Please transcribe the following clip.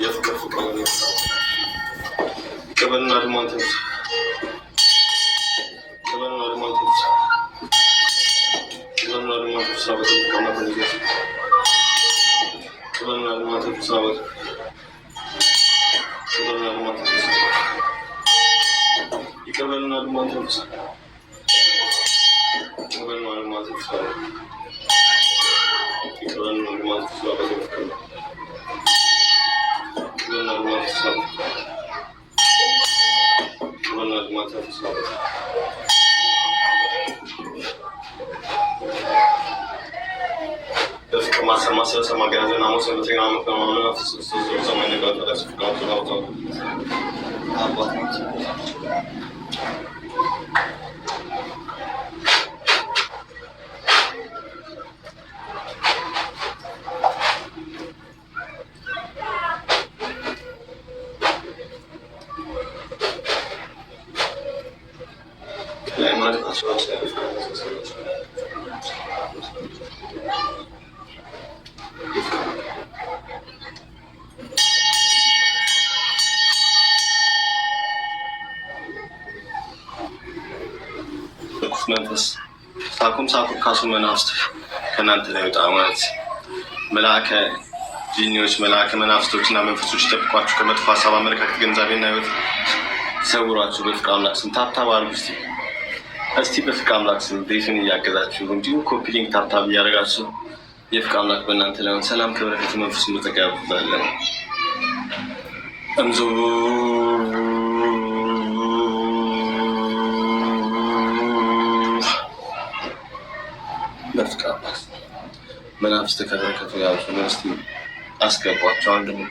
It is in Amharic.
የፍቅር ፍቅር ይቀበልና ድማ ተንፍስ፣ ይቀበልና ድማ ተንፍስ፣ ይቀበልና ድማ ተንፍስ። አበት ቀና፣ ይቀበልና ድማ ተንፍስ። አበት ይቀበልና ድማ ተንፍስ፣ ይቀበልና ድማ ተንፍስ፣ ይቀበልና ድማ ተንፍስ፣ ይቀበልና ድማ ተንፍስ። አበት ይቀበልና ድማ ተንፍስ፣ ይቀበልና ድማ ተንፍስ። አበት በፍቅር ማሰብ ማሰብ ማገናዘብ ናሞስ ሰማይ ነገር አባት ርኩስ መንፈስ ሳኩም ሳኩም ካሱ መናፍስት ከእናንተ ላይ ወጣ ማለት መልአከ ጂኒዎች፣ መልአከ መናፍስቶች እና መንፈሶች ይጠብቋችሁ ከመጥፎ ሀሳብ፣ አመለካከት፣ ግንዛቤና ህይወት ይሰውሯችሁ። በፍቅር አምላክ ስም tap tap አድርጉ። እስቲ እስቲ በፍቅር አምላክ ስም ቤቱን እያገዛችሁ እንዲሁም copy link tap tap እያደረጋችሁ የፍቅር አምላክ በእናንተ ላይ ሰላም ከበረከቱ መንፈስ መጠቀያለን እምዞ በፍቅር አምላክ መናፍስት ከበረከቱ ያዙ። እስቲ አስገቧቸው አንድ ነው።